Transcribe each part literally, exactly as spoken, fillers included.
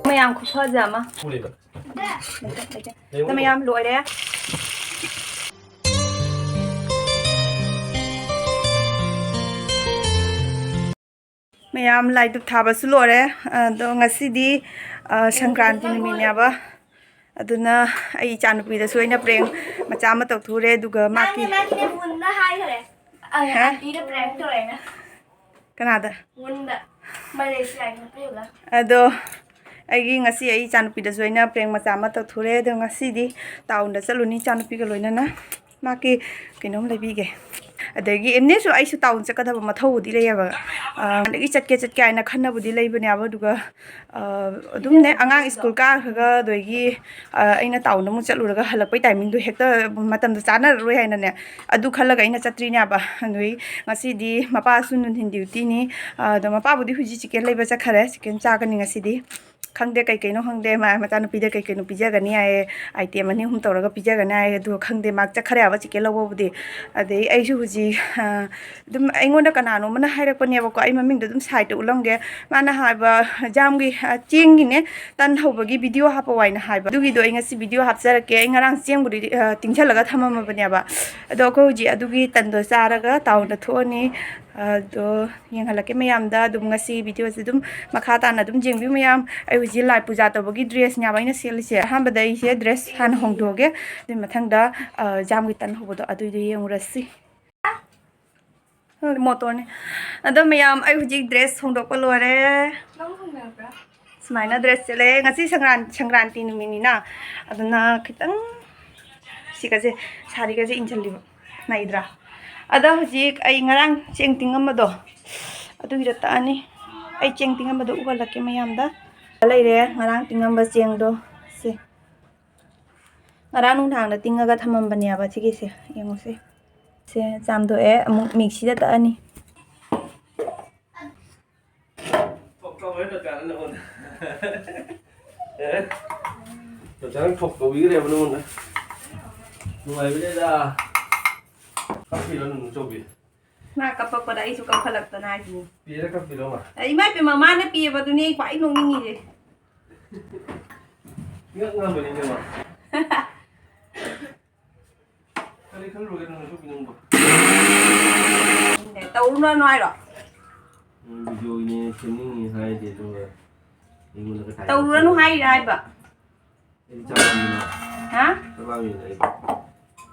ꯃꯌꯥꯝ ꯈꯨꯐꯖ ꯑꯃ꯫ ꯂꯩꯇꯦ, ꯂꯩꯇꯦ꯫ ꯃꯌꯥꯝ ꯂꯣꯏꯔꯦ꯫ ꯃꯌꯥꯝ ꯂꯥꯏ ꯙꯨꯞ ꯊꯥꯕꯁꯨ ꯂꯣꯏꯔꯦ꯫ ꯑꯗꯣ ꯉꯁꯤꯗꯤ, ꯑ, ꯁꯪꯀ꯭ꯔꯥꯟꯇꯤ ꯅꯨꯃꯤꯠꯅꯦꯕ꯫ ꯑꯗꯨꯅ ꯑꯩ ꯏꯆꯥꯅꯨꯄꯤꯗꯁꯨ ꯑꯩꯅ prank ꯃꯆꯥ ꯑꯃ ꯇꯧꯊꯣꯛꯎꯔꯦ, ꯑꯗꯨꯒ ꯃꯥꯒꯤ ꯃꯥꯒꯤꯅꯦ ꯃꯨꯟꯅ ꯍꯥꯏꯈꯔꯦ꯫ ꯑ, ꯍꯥ? ꯑꯟꯇꯤꯗ prank ꯇꯧꯔꯦꯅ꯫ ꯀꯅꯥꯗ? ꯃꯨꯟꯗ꯫ ꯃꯂꯦꯁꯤꯌꯥꯒꯤ ꯅꯨꯄꯤꯗꯨꯗ꯫ ꯑꯗꯣ ꯑꯩꯒꯤ ꯉꯁꯤ ꯑꯩ ꯏꯆꯥꯅꯨꯄꯤꯗꯁꯨ ꯑꯩꯅ prank ꯃꯆꯥ ꯑꯃ ꯇꯧꯊꯣꯛꯎꯔꯦ꯫ ꯑꯗꯣ ꯉꯁꯤꯗꯤ townꯗ ꯆꯠꯂꯨꯅꯤ ꯏꯆꯥꯅꯨꯄꯤꯒ ꯂꯣꯏꯅꯅ꯫ ꯃꯥꯒꯤ ꯀꯩꯅꯣꯝ ꯂꯩꯕꯤꯒꯦ꯫ ꯑꯗꯒꯤ ꯏꯅꯦꯁꯨ ꯑꯩꯁꯨ town ꯆꯠꯀꯗꯕ ꯃꯊꯧꯕꯨꯗꯤ ꯂꯩꯌꯦꯕ꯫ ꯑ, ꯑꯗꯒꯤ ꯆꯠꯀꯦ ꯆꯠꯀꯦ ꯍꯥꯏꯅ ꯈꯟꯅꯕꯨꯗꯤ ꯂꯩꯕꯅꯦꯕ, ꯑꯗꯨꯒ, ꯑ, ꯑꯗꯨꯝꯅꯦ, ꯑꯉꯥꯡ ꯁ꯭ꯀꯨꯜ ꯀꯥꯈ꯭ꯔꯒ, ꯑꯗꯒꯤ, ꯑ, ꯑꯩꯅ townꯗ ꯑꯃꯨꯛ ꯆꯠꯂꯨꯔꯒ ꯍꯜꯂꯛꯄꯩ timingꯗꯣ ꯍꯦꯛꯇ ꯃꯇꯝꯗꯣ ꯆꯥꯟꯅꯔꯔꯣꯏ ꯍꯥꯏꯅꯅꯦ, ꯑꯗꯨ ꯈꯜꯂꯒ ꯑꯩꯅ ꯆꯠꯇ꯭ꯔꯤꯅꯦꯕ꯫ ꯑꯗꯨꯒꯤ ꯉꯁꯤꯗꯤ ꯃꯄꯥꯁꯨ ꯅꯨꯡꯊꯤꯟ dutyꯅꯤ꯫ ꯑ, ꯑꯗꯣ ꯃꯄꯥꯕꯨꯗꯤ ꯍꯧꯖꯤꯛ chicken ꯂꯩꯕ ꯆꯠꯈꯔꯦ, chicken ꯆꯥꯒꯅꯤ ꯉꯁꯤꯗꯤ꯫ ꯈꯪꯗꯦ, ꯀꯩ ꯀꯩꯅꯣ ꯈꯪꯗꯦ, ꯃꯥ ꯃꯆꯥꯅꯨꯄꯤꯗ ꯀꯩ ꯀꯩꯅꯣ ꯄꯤꯖꯒꯅꯤ ꯍꯥꯏꯌꯦ, item ꯑꯅꯤ ꯑꯍꯨꯝ ꯇꯧꯔꯒ ꯄꯤꯖꯒꯅꯤ ꯍꯥꯏꯌꯦ꯫ ꯑꯗꯨ ꯈꯪꯗꯦ, ꯃꯥ ꯆꯠꯈ꯭ꯔꯦ ꯍꯥꯏꯕ chicken ꯂꯧꯕꯕꯨꯗꯤ꯫ ꯑꯗꯩ ꯑꯩꯁꯨ ꯍꯧꯖꯤꯛ, ꯑ, ꯑꯗꯨꯝ ꯑꯩꯉꯣꯟꯗ ꯀꯅꯥꯅꯣꯝꯅ ꯍꯥꯏꯔꯛꯄꯅꯦꯕꯀꯣ, ꯑꯩ ꯃꯃꯤꯡꯗꯣ ꯑꯗꯨꯝ sideꯇ ꯎꯠꯂꯝꯒꯦ꯫ ꯃꯥꯅ ꯍꯥꯏꯕ, ꯖꯥꯝꯒꯤ, ꯑ, ꯆꯦꯡꯒꯤꯅꯦ, ꯇꯟ ꯍꯧꯕꯒꯤ video ꯍꯥꯞꯄꯛꯑꯣ ꯍꯥꯏꯅ ꯍꯥꯏꯕ꯫ ꯑꯗꯨꯒꯤꯗꯣ ꯑꯩ ꯉꯁꯤ video ꯍꯥꯞꯆꯔꯛꯀꯦ꯫ ꯑꯩ ꯉꯔꯥꯡ ꯆꯦꯡꯕꯨꯗꯤ, ꯑ, ꯇꯤꯡꯁꯜꯂꯒ ꯊꯝꯃꯝꯃꯕꯅꯦꯕ꯫ ꯑꯗꯣ ꯑꯩꯈꯣꯏ ꯍꯧꯖꯤꯛ ꯑꯗꯨꯒꯤ ꯇꯟꯗꯣ ꯆꯥꯔꯒ townꯗ ꯊꯣꯛꯑꯅꯤ꯫ ꯑꯗꯣ ꯌꯦꯡꯍꯜꯂꯛꯀꯦ ꯃꯌꯥꯝꯗ꯫ ꯑꯗꯨꯝ ꯉꯁꯤ videoꯁꯦ ꯑꯗꯨꯝ ꯃꯈꯥ ꯇꯥꯅ ꯑꯗꯨꯝ ꯌꯦꯡꯕꯤꯌꯨ ꯃꯌꯥꯝ꯫ ꯑꯩ ꯍꯧꯖꯤꯛ ꯂꯥꯏ ꯄꯨꯖꯥ ꯇꯧꯕꯒꯤ dressꯅꯦꯕ ꯑꯩꯅ ꯁꯦꯠꯂꯤꯁꯦ꯫ ꯑꯍꯥꯟꯕꯗ ꯑꯩꯁꯦ dress ꯍꯥꯟꯅ ꯍꯣꯡꯗꯣꯛꯑꯒꯦ, ꯑꯗꯨꯒꯤ ꯃꯊꯪꯗ, ꯑ, ꯖꯥꯝꯒꯤ ꯇꯟ ꯍꯧꯕꯗꯣ ꯑꯗꯨꯏꯗꯣ ꯌꯦꯡꯉꯨꯔꯁꯤ꯫ ꯃꯣꯇꯣꯔꯅꯦ꯫ ꯑꯗꯣ ꯃꯌꯥꯝ, ꯑꯩ ꯍꯧꯖꯤꯛ dress ꯍꯣꯡꯗꯣꯛꯄ ꯂꯣꯏꯔꯦ꯫ ꯅꯪ ꯍꯣꯡꯅꯕ꯭ꯔꯥ? ꯁꯨꯃꯥꯏꯅ dress ꯁꯦꯠꯂꯦ꯫ ꯉꯁꯤ ꯁꯪꯀ꯭ꯔꯥꯟ-, ꯁꯪꯀ꯭ꯔꯥꯟꯇꯤ ꯅꯨꯃꯤꯠꯅꯤꯅ, ꯑꯗꯨꯅ ꯈꯤꯇꯪ ꯁꯤꯒꯁꯦ, ꯁꯥꯔꯤꯒꯁꯦ ꯏꯟꯁꯤꯜꯂꯤꯕ꯫ ꯅꯩꯗ꯭ꯔꯥ? ꯑꯗꯣ ꯍꯧꯖꯤꯛ ꯑꯩ ꯉꯔꯥꯡ ꯆꯦꯡ ꯇꯤꯡꯉꯝꯕꯗꯣ, ꯑꯗꯨꯒꯤꯗ ꯇꯛꯑꯅꯤ꯫ ꯑꯩ ꯆꯦꯡ ꯇꯤꯡꯉꯝꯕꯗꯣ ꯎꯍꯜꯂꯛꯀꯦ ꯃꯌꯥꯝꯗ꯫ ꯂꯩꯔꯦ ꯉꯔꯥꯡ ꯇꯤꯡꯉꯝꯕ ꯆꯦꯡꯗꯣ꯫ ꯁꯦ꯫ ꯉꯔꯥꯡ ꯅꯨꯡꯗꯥꯡꯗ ꯇꯤꯡꯉꯒ ꯊꯝꯃꯝꯕꯅꯦꯕ ꯁꯤꯒꯤꯁꯦ꯫ ꯌꯦꯡꯉꯨꯁꯦ꯫ ꯁꯦ ꯆꯥꯝꯗꯣꯛꯑꯦ꯫ ꯑꯃꯨꯛ ꯃꯤꯛꯁꯤꯗ ꯇꯛꯑꯅꯤ꯫ ꯊꯣꯛ ꯇꯧꯔꯦ ꯗꯣꯛꯇꯔꯅ ꯅꯉꯣꯟꯗ꯫ ꯑꯦ? ꯗꯣꯛꯇꯔꯅ ꯊꯣꯛ ꯇꯧꯕꯤꯈ꯭ꯔꯦꯕ ꯅꯉꯣꯟꯗ꯫ ꯅꯨꯡꯉꯥꯏꯕꯅꯦꯗ꯫ ꯀꯞꯄꯤꯔꯣ ꯅꯨꯡꯆꯧꯕꯤ? ꯃꯥ ꯀꯞꯄꯛꯄꯗ ꯑꯩꯁꯨ ꯀꯞꯈꯠꯂꯛꯇꯅ ꯍꯥꯏꯁꯤꯅꯤ꯫ ꯄꯤꯔ ꯀꯞꯄꯤꯔꯣ ꯃꯥ? ꯑ, ꯏꯃꯥ ꯏꯄꯦꯝꯃ, ꯃꯥꯅ ꯄꯤꯌꯦꯕ, ꯑꯗꯨꯅꯦ ꯑꯩ ꯈ꯭ꯋꯥꯏ ꯅꯣꯛꯅꯤꯡꯉꯤꯁꯦ꯫ ꯏꯉꯛ ꯉꯛꯑꯝꯕꯅꯤꯅꯦ ꯃꯥ꯫ ꯀꯔꯤ ꯈꯜꯂꯨꯔꯒꯦ ꯅꯪꯅ ꯁꯨꯛ ꯄꯤꯅꯤꯡꯕ? ꯇꯧꯔꯨꯔꯅꯨ ꯍꯥꯏꯔꯣ? ꯎꯝ, videoꯒꯤꯅꯦ, ꯁꯦꯝꯅꯤꯡꯉꯤ ꯍꯥꯏꯗꯦ, ꯑꯗꯨꯒ ꯑꯩꯉꯣꯟꯗꯒ ꯇꯥꯏꯅꯕ ꯇꯧꯔꯨꯔꯅꯨ ꯁꯥꯏ꯫ ꯍꯥꯏꯔꯤꯔ ꯍꯥꯏꯕ? ꯑꯩꯗꯤ ꯆꯥꯛ ꯂꯥꯝꯃꯦ꯫ ꯍꯥ? ꯆꯥꯛ ꯂꯥꯝꯃꯦꯅ ꯑꯩꯗꯤ꯫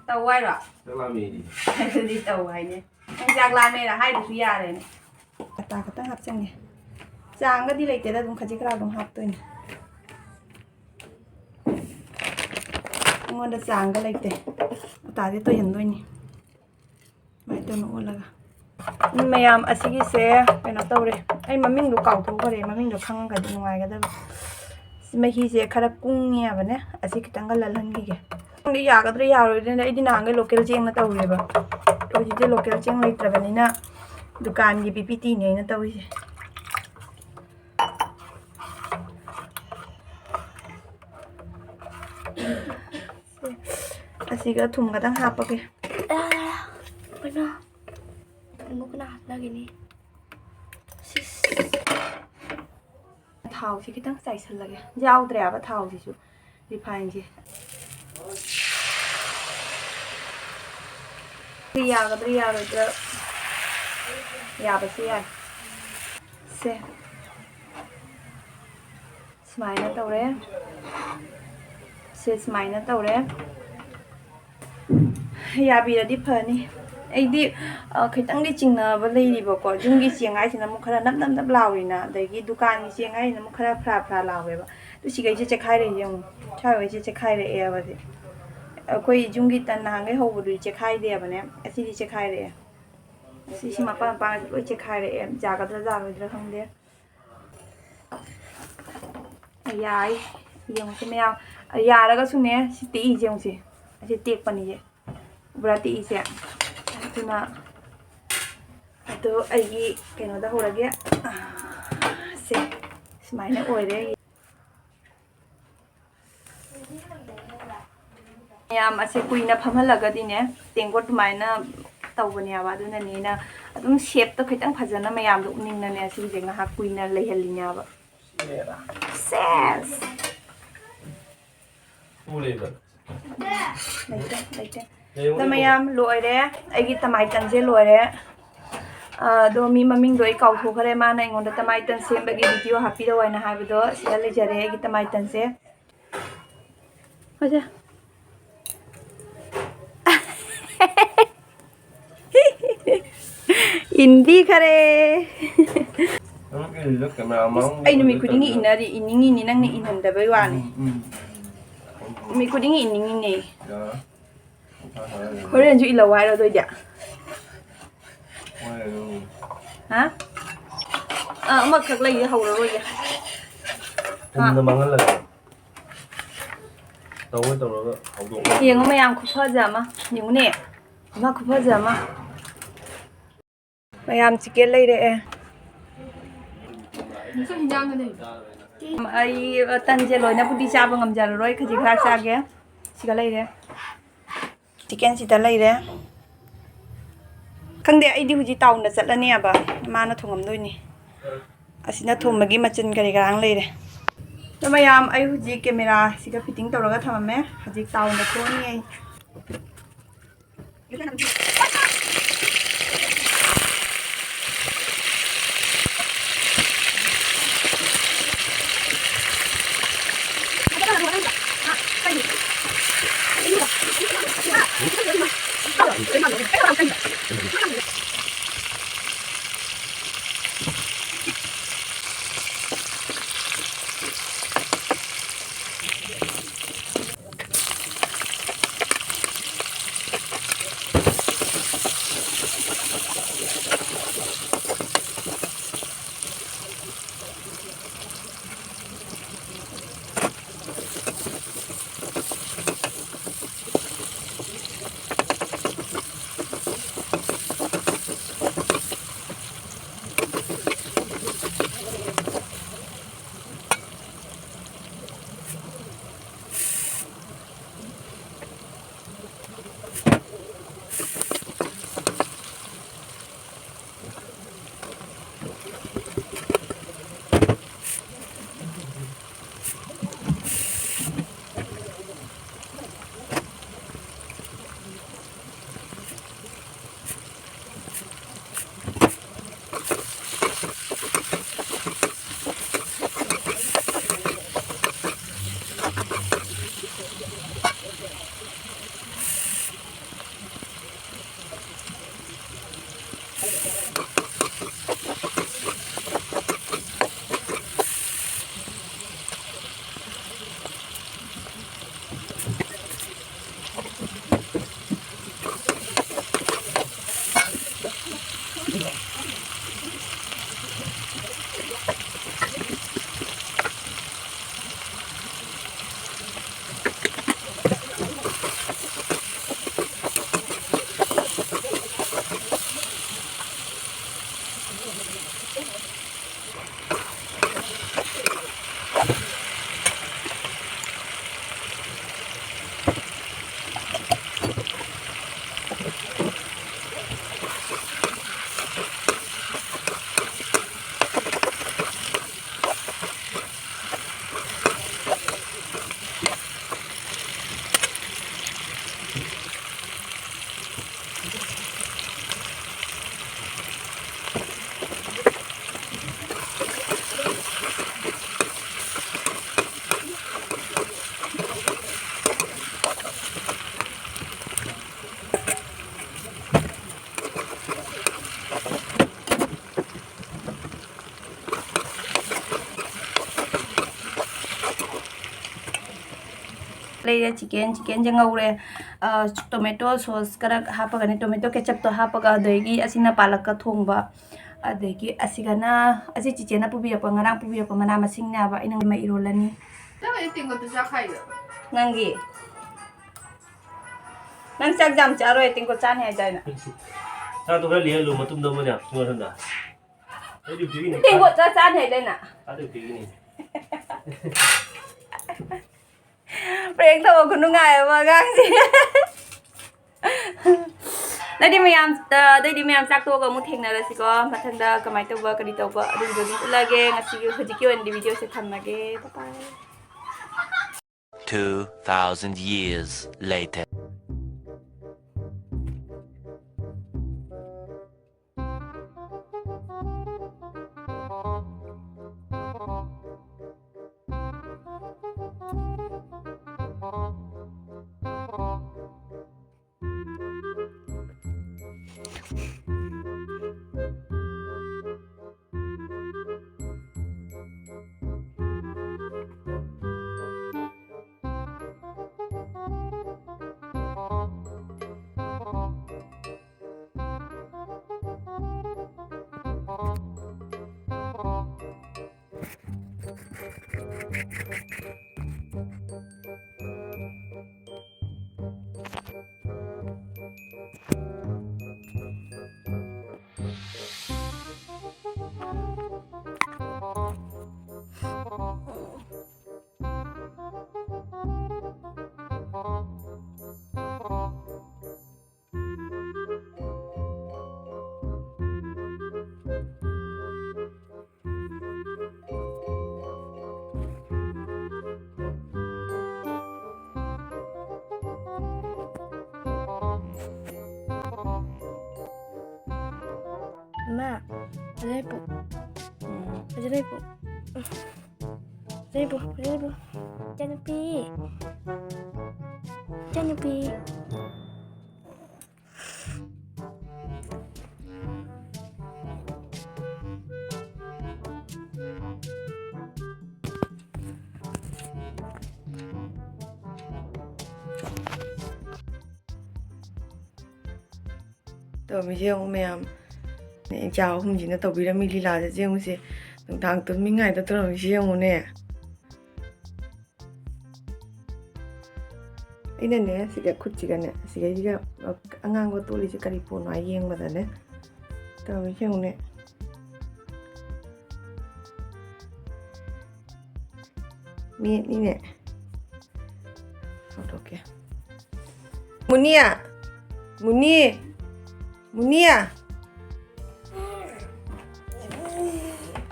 ꯇꯧ ꯍꯥꯏꯔꯣ? ꯆꯥꯛ ꯂꯥꯝꯃꯦ ꯑꯩꯗꯤ꯫ ꯑꯗꯨꯗꯤ ꯇꯧ ꯍꯥꯏꯅꯦ꯫ ꯅꯪ ꯆꯥꯛ ꯂꯥꯝꯃꯦꯅ ꯍꯥꯏꯗꯨꯁꯨ ꯌꯥꯔꯦꯅꯦ꯫ ꯑꯇꯥ ꯈꯛꯇꯪ ꯍꯥꯞꯆꯟꯒꯦ꯫ ꯆꯥꯡꯒꯗꯤ ꯂꯩꯇꯦꯗ, ꯑꯗꯨꯝ ꯈꯖꯤꯛ ꯈꯔ ꯑꯗꯨꯝ ꯍꯥꯞꯇꯣꯏꯅꯦ꯫ ꯑꯩꯉꯣꯟꯗ ꯆꯥꯡꯒ ꯂꯩꯇꯦ꯫ ꯑꯇꯥꯗꯤ ꯇꯣꯏꯍꯟꯗꯣꯏꯅꯤ꯫ ꯁꯨꯃꯥꯏꯅ ꯇꯧꯅ ꯑꯣꯜꯂꯒ꯫ ꯎꯝ, ꯃꯌꯥꯝ, ꯑꯁꯤꯒꯤꯁꯦ ꯀꯩꯅꯣ ꯇꯧꯔꯦ꯫ ꯑꯩ ꯃꯃꯤꯡꯗꯣ ꯀꯥꯎꯊꯣꯛꯈ꯭ꯔꯦ꯫ ꯃꯃꯤꯡꯗꯣ ꯈꯪꯉꯒꯗꯤ ꯅꯨꯡꯉꯥꯏꯒꯗꯕ꯫ ꯁꯤ ꯃꯍꯤꯁꯦ ꯈꯔ ꯀꯨꯡꯉꯦ ꯍꯥꯏꯕꯅꯦ꯫ ꯑꯁꯤ ꯈꯤꯇꯪꯒ ꯂꯜꯍꯟꯈꯤꯒꯦ꯫ ꯈꯪꯗꯦ, ꯌꯥꯒꯗ꯭ꯔꯥ ꯌꯥꯔꯣꯏꯗ꯭ꯔꯥꯅꯦ? ꯑꯩꯗꯤ ꯅꯍꯥꯟꯈꯩ local ꯆꯦꯡꯅ ꯇꯧꯔꯦꯕ꯫ ꯍꯧꯖꯤꯛꯇꯤ local ꯆꯦꯡ ꯂꯩꯇ꯭ꯔꯕꯅꯤꯅ ꯗꯨꯀꯥꯟꯒꯤ ꯕꯤ ꯄꯤ ꯇꯤꯅꯦ ꯑꯩꯅ ꯇꯧꯔꯤꯁꯦ꯫ ꯑꯁꯤꯒ ꯊꯨꯝ ꯈꯛꯇꯪ ꯍꯥꯞꯄꯒꯦ꯫ ꯑ, ꯀꯩꯅꯣ? ꯊꯨꯝꯕꯨ ꯀꯅꯥ ꯍꯥꯞꯅꯒꯦꯅꯦ? ꯁꯤꯁ꯫ ꯊꯥꯎꯁꯦ ꯈꯤꯇꯪ ꯆꯥꯏꯁꯜꯂꯒꯦ꯫ ꯌꯥꯎꯗ꯭ꯔꯦꯕ ꯊꯥꯎꯁꯤꯁꯨ, refineꯁꯦ꯫ ꯁꯤ ꯌꯥꯒꯗ꯭ꯔꯥ ꯌꯥꯔꯣꯏꯗ꯭ꯔꯥ? ꯌꯥꯕꯁꯨ ꯌꯥꯏ꯫ ꯁꯦ꯫ ꯁꯨꯃꯥꯏꯅ ꯇꯧꯔꯦ꯫ ꯁꯦ ꯁꯨꯃꯥꯏꯅ ꯇꯧꯔꯦ꯫ ꯌꯥꯕꯤꯔꯗꯤ ꯐꯅꯤ꯫ ꯑꯩꯗꯤ, ꯑ, ꯈꯤꯇꯪꯗꯤ ꯆꯤꯡꯅꯕ ꯂꯩꯔꯤꯕꯀꯣ꯫ ꯌꯨꯝꯒꯤ ꯆꯦꯡ ꯍꯥꯏꯁꯤꯅ ꯑꯃꯨꯛ ꯈꯔ ꯅꯞ ꯅꯞ ꯅꯞ ꯂꯥꯎꯔꯤꯅ, ꯑꯗꯒꯤ ꯗꯨꯀꯥꯟꯒꯤ ꯆꯦꯡ ꯍꯥꯏꯁꯤꯅ ꯑꯃꯨꯛ ꯈꯔ ꯐ꯭ꯔꯥ ꯐ꯭ꯔꯥ ꯂꯥꯎꯋꯦꯕ꯫ ꯑꯗꯨ ꯁꯤꯈꯩꯁꯦ ꯆꯦꯛꯈꯥꯏꯔꯛꯑꯦ ꯌꯦꯡꯉꯨ꯫ ꯁ꯭ꯋꯥꯏꯈꯩꯁꯦ ꯆꯦꯛꯈꯥꯏꯔꯛꯑꯦꯕ ꯁꯤ꯫ ꯑꯩꯈꯣꯏ ꯌꯨꯝꯒꯤ ꯇꯟ ꯅꯍꯥꯟꯈꯩ ꯍꯧꯕꯗꯨꯗꯤ ꯆꯦꯛꯈꯥꯏꯗꯦꯕꯅꯦ꯫ ꯑꯁꯤꯗꯤ ꯆꯦꯛꯈꯥꯏꯔꯛꯑꯦ꯫ ꯁꯤꯁꯤ ꯃꯄꯥꯟ ꯃꯄꯥꯟꯁꯤ ꯂꯣꯏ ꯆꯦꯛꯈꯥꯏꯔꯛꯑꯦ꯫ ꯌꯥꯒꯗ꯭ꯔꯥ ꯌꯥꯔꯣꯏꯗ꯭ꯔꯥ ꯈꯪꯗꯦ꯫ ꯌꯥꯏ꯫ ꯌꯦꯡꯉꯨꯁꯦ ꯃꯌꯥꯝ꯫ ꯌꯥꯔꯒꯁꯨꯅꯦ, ꯁꯤ ꯇꯦꯛꯏꯁꯦ ꯌꯦꯡꯉꯨꯁꯦ꯫ ꯑꯁꯤ ꯇꯦꯛꯄꯅꯤꯁꯦ꯫ ꯎꯕ꯭ꯔꯥ ꯇꯦꯛꯏꯁꯦ? ꯑꯗꯨꯅ ꯑꯗꯣ ꯑꯩꯒꯤ ꯀꯩꯅꯣꯗ ꯍꯧꯔꯒꯦ꯫ ꯁꯦ, ꯁꯨꯃꯥꯏꯅ ꯑꯣꯏꯔꯦ꯫ ꯃꯌꯥꯝ ꯑꯁꯦ ꯀꯨꯏꯅ ꯐꯝꯍꯜꯂꯒꯗꯤꯅꯦ, ꯇꯦꯡꯀꯣꯠ ꯑꯗꯨꯃꯥꯏꯅ ꯇꯧꯕꯅꯦꯕ꯫ ꯑꯗꯨꯅꯅꯦ ꯑꯩꯅ ꯑꯗꯨꯝ shapeꯇꯣ ꯈꯤꯇꯪ ꯐꯖꯅ ꯃꯌꯥꯝꯗꯣ ꯎꯠꯅꯤꯡꯅꯅꯦ ꯁꯤꯁꯦ ꯉꯥꯏꯍꯥꯛ ꯀꯨꯏꯅ ꯂꯩꯍꯜꯂꯤꯅꯦꯕ꯫ ꯁꯦꯁ! ꯂꯩꯇꯦ, ꯂꯩꯇꯦ꯫ ꯑꯗꯣ ꯃꯌꯥꯝ ꯂꯣꯏꯔꯦ꯫ ꯑꯩꯒꯤ ꯇꯃꯥꯏ ꯇꯟꯁꯦ ꯂꯣꯏꯔꯦ꯫ ꯑꯗꯣ ꯃꯤ ꯃꯃꯤꯡꯗꯣ ꯑꯩ ꯀꯥꯎꯊꯣꯛꯈ꯭ꯔꯦ꯫ ꯃꯥꯅ ꯑꯩꯉꯣꯟꯗ ꯇꯃꯥꯏ ꯇꯟ ꯁꯦꯝꯕꯒꯤ ꯚꯤꯗꯤꯑꯣ ꯍꯥꯞꯄꯤꯔꯛꯑꯣ ꯍꯥꯏꯅ ꯍꯥꯏꯕꯗꯣ꯫ ꯁꯤꯗ ꯂꯩꯖꯔꯦ ꯑꯩꯒꯤ ꯇꯃꯥꯏ ꯇꯟꯁꯦ꯫ ꯍꯣꯏꯁꯦ꯫ ꯏꯟꯕꯤꯈꯔꯦ꯫ ꯅꯪ ꯏꯜꯂꯤꯗꯣ ꯀꯦꯃꯦꯔꯥ ꯃꯃꯥꯡ ꯑꯩ ꯅꯨꯃꯤꯠ ꯈꯨꯗꯤꯡꯒꯤ ꯏꯟꯅꯔꯤ, ꯏꯟꯅꯤꯡꯉꯤꯅꯤ, ꯅꯪꯅ ꯏꯟꯍꯟꯗꯕꯩ ꯋꯥꯅꯤ꯫ ꯎꯝ, ꯎꯝ꯫ ꯅꯨꯃꯤꯠ ꯈꯨꯗꯤꯡꯒꯤ ꯏꯟꯅꯤꯡꯉꯤꯅꯦ꯫ ꯌꯥꯔꯦ꯫ ꯍꯣꯔꯦꯟꯁꯨ ꯏꯜꯂꯛꯑꯣ ꯍꯥꯏꯔꯣ ꯑꯗꯨ ꯑꯣꯏꯗꯤ? ꯍꯣꯏ, ꯑꯗꯨ꯫ ꯍꯥ? ꯑꯥ, ꯑꯃꯈꯛ ꯂꯩꯌꯦ, ꯍꯧꯔꯔꯣꯏꯒꯦ꯫ ꯄꯨꯝꯅ ꯃꯥꯡꯍꯜꯂꯒ꯫ ꯇꯧꯒꯦ ꯇꯧꯔꯒ ꯍꯧꯗꯣꯛꯑꯣ꯫ ꯌꯦꯡꯉꯣ ꯃꯌꯥꯝ, ꯈꯨꯐꯖ ꯑꯃ꯫ ꯌꯦꯡꯉꯨꯅꯦ꯫ ꯏꯃꯥ, ꯈꯨꯐꯖ ꯑꯃ꯫ ꯃꯌꯥꯝ ꯆꯤꯀꯦꯟ ꯂꯩꯔꯛꯑꯦ꯫ ꯑꯩ ꯇꯟꯁꯦ ꯂꯣꯏꯅꯕꯨꯗꯤ ꯆꯥꯕ ꯉꯝꯖꯔꯔꯣꯏ, ꯈꯖꯤꯛ ꯈꯔ ꯆꯥꯒꯦ꯫ ꯁꯤꯒ ꯂꯩꯔꯦ꯫ ꯆꯤꯀꯦꯟ ꯁꯤꯗ ꯂꯩꯔꯦ꯫ ꯈꯪꯗꯦ, ꯑꯩꯗꯤ ꯍꯧꯖꯤꯛ ꯇꯥꯎꯟꯗ ꯆꯠꯂꯅꯦꯕ꯫ ꯃꯥꯅ ꯊꯣꯡꯉꯝꯗꯣꯏꯅꯤ꯫ ꯑꯁꯤꯅ ꯊꯣꯡꯕꯒꯤ ꯃꯆꯜ ꯀꯔꯤ ꯀꯔꯥꯡ ꯂꯩꯔꯦ꯫ ꯑꯗꯣ ꯃꯌꯥꯝ, ꯑꯩ ꯍꯧꯖꯤꯛ ꯀꯦꯃꯦꯔꯥꯁꯤꯒ ꯐꯤꯠꯇꯤꯡ ꯇꯧꯔꯒ ꯊꯝꯃꯝꯃꯦ꯫ ꯍꯧꯖꯤꯛ ꯇꯥꯎꯟꯗ ꯊꯣꯛꯑꯅꯤ ꯑꯩ꯫ ꯂꯩꯔꯦ꯫ ꯆꯤꯀꯦꯟ, ꯆꯤꯀꯦꯟꯁꯦ ꯉꯧꯔꯦ꯫ ꯑ, ꯇꯣꯃꯦꯇꯣ ꯁꯣꯁ ꯈꯔ ꯍꯥꯞꯄꯒꯅꯦ, ꯇꯣꯃꯦꯇꯣ ꯀꯦꯆꯞꯇꯣ ꯍꯥꯞꯄꯒ, ꯑꯗꯒꯤ ꯑꯁꯤꯅ ꯄꯥꯂꯛꯀ ꯊꯣꯡꯕ, ꯑꯗꯒꯤ ꯑꯁꯤꯒꯅ, ꯑꯁꯤ ꯆꯤꯆꯦꯅ ꯄꯨꯕꯤꯔꯛꯄ, ꯉꯔꯥꯡ ꯄꯨꯕꯤꯔꯛꯄ ꯃꯅꯥ ꯃꯁꯤꯡꯅꯦꯕ꯫ ꯑꯩꯅ ꯃꯩ ꯏꯔꯣꯜꯂꯅꯤ꯫ ꯅꯪꯒꯤ? ꯅꯪ ꯆꯥꯛ ꯌꯥꯝ ꯆꯥꯔꯣꯏ, ꯇꯦꯡꯀꯣꯠ ꯆꯥꯅꯤ ꯍꯥꯏꯗꯥꯏꯅꯦ? ꯆꯥꯛꯇꯣ ꯈꯔ ꯂꯦꯜꯍꯜꯂꯨ, ꯃꯇꯨꯝꯗꯣ ꯑꯃꯅꯦ, ꯁꯨꯡꯍꯜꯍꯟꯗ꯫ ꯑꯩ duty ꯒꯤꯅꯤ꯫ ꯇꯦꯡꯀꯣꯠ ꯆꯥ ꯆꯥꯅꯤ ꯍꯥꯏꯗꯥꯏꯅꯦ? ꯑꯥ, duty ꯒꯤꯅꯤ꯫ Prank ꯇꯧꯕ ꯈꯨꯅꯨꯡꯉꯥꯏ ꯑꯃ ꯑꯉꯥꯡꯁꯦ꯫ ꯑꯗꯨꯗꯤ ꯃꯌꯥꯝ, ꯑ, ꯑꯗꯨꯑꯣꯏꯗꯤ ꯃꯌꯥꯝ ꯆꯥꯛ ꯇꯣꯛꯑꯒ ꯑꯃꯨꯛ ꯊꯦꯡꯅꯔꯁꯤꯀꯣ꯫ ꯃꯊꯪꯗ ꯀꯃꯥꯏꯅ ꯇꯧꯕ, ꯀꯔꯤ ꯇꯧꯕ, ꯑꯗꯨꯒꯤꯗꯣ ꯑꯗꯨꯝ ꯎꯠꯂꯒꯦ꯫ ꯉꯁꯤꯒꯤ, ꯍꯧꯖꯤꯛꯀꯤ ꯑꯣꯏꯅꯗꯤ video ꯁꯦ ꯊꯝꯃꯒꯦ꯫ Bye bye꯫ Two thousand years later. ꯏꯃꯥ, ꯐꯖꯅ ꯂꯩꯄꯣ꯫ ꯐꯖꯅ ꯂꯩꯄꯣ꯫ ꯐꯖꯅ ꯂꯩꯄꯣ, ꯐꯖꯅ ꯂꯩꯄꯣ꯫ ꯏꯆꯥꯅꯨꯄꯤ꯫ ꯏꯆꯥꯅꯨꯄꯤ꯫ ꯇꯧꯔꯝꯃꯤꯁꯦ ꯌꯦꯡꯉꯨ ꯃꯌꯥꯝ꯫ ꯏꯆꯥ ꯑꯍꯨꯝꯁꯤꯅ ꯇꯧꯕꯤꯔꯝꯃꯤ ꯂꯤꯂꯥꯁꯦ ꯌꯦꯡꯉꯨꯁꯦ꯫ ꯅꯨꯡꯗꯥꯡ ꯇꯨꯝꯃꯤꯉꯩꯗ ꯇꯧꯔꯝꯃꯤꯁꯦ ꯌꯦꯡꯉꯨꯅꯦ꯫ ꯑꯩꯅꯅꯦ, ꯁꯤꯒ ꯈꯨꯠꯁꯤꯒꯅꯦ, ꯁꯤꯒꯩꯁꯤꯒ ꯑꯉꯥꯡꯕ ꯇꯣꯠꯂꯤꯁꯦ ꯀꯔꯤ ꯄꯣꯠꯅꯣ ꯍꯥꯏ ꯌꯦꯡꯕꯗꯅꯦ, ꯇꯧꯔꯤꯁꯦ ꯌꯦꯡꯉꯨꯅꯦ꯫ ꯃꯦꯠꯅꯤꯅꯦ꯫ ꯂꯧꯊꯣꯛꯀꯦ꯫ ꯃꯨꯅꯤꯌꯥ! ꯃꯨꯅꯤ! ꯃꯨꯅꯤꯌꯥ!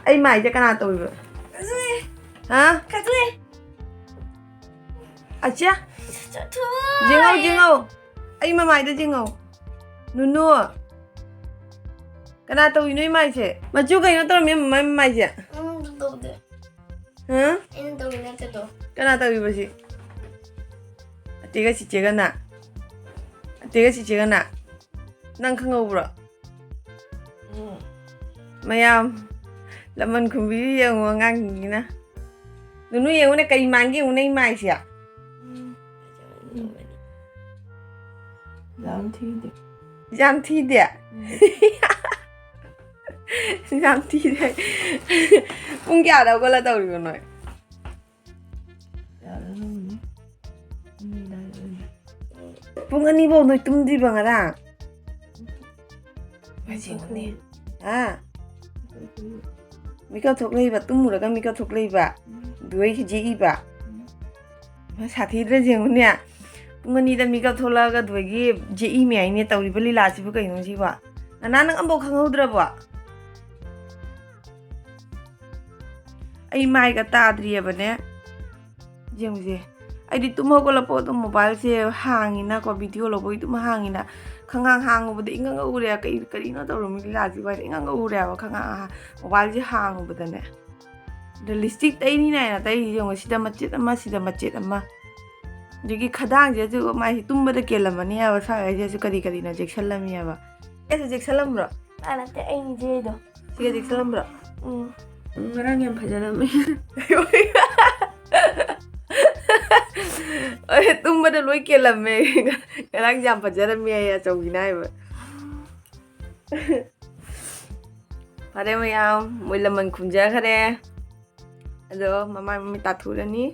ꯑꯩ ꯃꯥꯏꯁꯦ ꯀꯅꯥ ꯇꯧꯔꯤꯕ? ꯍꯥ? ꯑꯆꯥ! ꯌꯦꯡꯉꯧ, ꯌꯦꯡꯉꯧ! ꯑꯩ ꯃꯃꯥꯏꯗ ꯌꯦꯡꯉꯧ! ꯅꯨꯅꯨ! ꯀꯅꯥ ꯇꯧꯔꯤꯅꯣ ꯏꯃꯥꯏꯁꯦ? ꯃꯆꯨ ꯀꯩꯅꯣ ꯇꯧꯔꯝꯃꯤ ꯃꯃꯥꯏ, ꯃꯃꯥꯏꯁꯦ? ꯎꯝ, ꯇꯧꯗꯦ꯫ ꯍꯥ? ꯑꯩꯅ ꯇꯧꯔꯤ ꯅꯠꯇꯦꯗꯣ꯫ ꯀꯅꯥ ꯇꯧꯔꯤꯕ ꯁꯤ? ꯑꯇꯦꯒ ꯆꯤꯆꯦꯒꯅ? ꯑꯇꯦꯒ ꯆꯤꯆꯦꯒꯅ? ꯅꯪ ꯈꯪꯍꯧꯕ꯭ꯔꯣ? ꯎꯝ꯫ ꯃꯌꯥꯝ, ꯂꯃꯟ ꯈꯨꯝꯕꯤꯔꯤ ꯌꯦꯡꯉꯨ ꯑꯉꯥꯡꯁꯤꯡꯁꯤꯅ꯫ ꯅꯨꯅꯨ ꯌꯦꯡꯉꯨꯅꯦ, ꯀꯔꯤ ꯃꯥꯟꯒꯦ ꯌꯦꯡꯉꯨꯅꯦ ꯏꯃꯥꯏꯁꯦ꯫ ꯎꯝ꯫ ꯌꯥꯝ ꯊꯤꯗꯦ꯫ ꯌꯥꯝ ꯊꯤꯗꯦ? ꯎꯝ꯫ ꯌꯥꯝ ꯊꯤꯗꯦ꯫ ꯄꯨꯡ ꯀꯌꯥꯗ ꯍꯧꯒꯠꯂ ꯇꯧꯔꯤꯕ ꯅꯣꯏ? ꯌꯥꯔꯝꯃꯅꯤ꯫ ꯄꯨꯡ ꯑꯅꯤꯗ ꯑꯣꯏꯔꯝꯅꯤ꯫ ꯄꯨꯡ ꯑꯅꯤꯐꯧ ꯅꯣꯏ ꯇꯨꯝꯗ꯭ꯔꯤꯕ ꯉꯔꯥꯡ? ꯃꯁꯤꯡꯅꯦ꯫ ꯍꯥ? ꯃꯤꯀꯞ ꯊꯣꯛꯂꯛꯏꯕ, ꯇꯨꯝꯃꯨꯔꯒ ꯃꯤꯀꯞ ꯊꯣꯛꯂꯛꯏꯕ꯫ ꯎꯝ꯫ ꯗꯨꯋꯩ ꯌꯦꯛꯏꯕ꯫ ꯎꯝ꯫ ꯃꯥ ꯁꯥꯊꯤꯗ꯭ꯔꯥ ꯌꯦꯡꯉꯨꯅꯦ꯫ ꯄꯨꯡ ꯑꯅꯤꯗ ꯃꯤꯀꯞ ꯊꯣꯛꯂꯛꯑꯒ ꯗꯨꯋꯩꯒꯤ ꯌꯦꯛꯏ ꯃꯌꯥꯏꯅꯦ ꯇꯧꯔꯤꯕ ꯂꯤꯂꯥꯁꯤꯕꯨ ꯀꯩꯅꯣ ꯁꯤꯕꯣ? ꯅꯅꯥ, ꯅꯪ ꯑꯃꯐꯥꯎ ꯈꯪꯍꯧꯗ꯭ꯔꯕꯣ? ꯑꯩ ꯃꯥꯏꯒ ꯇꯥꯗ꯭ꯔꯤꯑꯕꯅꯦ꯫ ꯌꯦꯡꯉꯨꯁꯦ꯫ ꯑꯩꯗꯤ ꯇꯨꯝ ꯍꯧꯒꯠꯂꯛꯄ ꯑꯗꯨꯝ ꯃꯣꯕꯥꯏꯜꯁꯦ ꯍꯥꯡꯉꯤꯅꯀꯣ, ꯚꯤꯗꯤꯑꯣ ꯂꯧꯕꯒꯤ ꯑꯗꯨꯝ ꯍꯥꯡꯉꯤꯅ꯫ ꯈꯪꯍꯥꯡ ꯍꯥꯡꯉꯨꯕꯗ ꯏꯉꯪ ꯉꯧꯔꯦ꯫ ꯀꯩ-, ꯀꯔꯤꯅꯣ ꯇꯧꯔꯝꯃꯤ ꯂꯤꯂꯥꯁꯤꯕꯨ ꯍꯥꯏꯅ ꯏꯉꯪ ꯉꯧꯔꯦꯕ ꯈꯪꯍꯥꯡ ꯍꯥꯡ-, ꯃꯣꯕꯥꯏꯜꯁꯦ ꯍꯥꯡꯉꯨꯕꯗꯅꯦ꯫ ꯑꯗ ꯂꯤꯞꯁꯇꯤꯛ ꯇꯩꯅꯤ ꯅꯥꯏꯅ ꯇꯩꯔꯤꯁꯦ ꯌꯦꯡꯉꯣ꯫ ꯁꯤꯗ ꯃꯆꯦꯠ ꯑꯃ, ꯁꯤꯗ ꯃꯆꯦꯠ ꯑꯃ꯫ ꯑꯗꯒꯤ ꯈꯗꯥꯡꯁꯤꯗꯁꯨ ꯃꯥꯏꯁꯦ ꯇꯨꯝꯕꯗ ꯀꯦꯜꯂꯝꯃꯅꯤ ꯍꯥꯏꯕ, ꯁ꯭ꯋꯥꯏ ꯍꯥꯏꯁꯤꯗꯁꯨ ꯀꯔꯤ ꯀꯔꯤꯅꯣ ꯆꯦꯛꯁꯤꯜꯂꯝꯃꯤ ꯍꯥꯏꯕ꯫ ꯑꯩꯁꯨ ꯆꯦꯛꯁꯤꯜꯂꯝꯕ꯭ꯔꯣ? ꯑꯥ, ꯅꯠꯇꯦ, ꯑꯩ ꯏꯆꯦꯗꯣ꯫ ꯁꯤꯒ ꯆꯦꯛꯁꯤꯜꯂꯝꯕ꯭ꯔꯣ? ꯎꯝ꯫ ꯉꯔꯥꯡ ꯌꯥꯝ ꯐꯖꯔꯝꯃꯦ꯫ ꯍꯣꯏ, ꯇꯨꯝꯕꯗ ꯂꯣꯏ ꯀꯦꯜꯂꯝꯃꯦ꯫ ꯉꯔꯥꯡ ꯌꯥꯝ ꯐꯖꯔꯝꯃꯦ ꯍꯥꯏꯌꯦ ꯑꯆꯧꯕꯤꯅ ꯍꯥꯏꯕ꯫ ꯐꯔꯦ ꯃꯌꯥꯝ, ꯃꯣꯏ ꯂꯃꯟ ꯈꯨꯝꯖꯈ꯭ꯔꯦ꯫ ꯑꯗꯣ ꯃꯃꯥꯏ ꯃꯃꯤꯠ ꯇꯥꯊꯣꯛꯂꯅꯤ꯫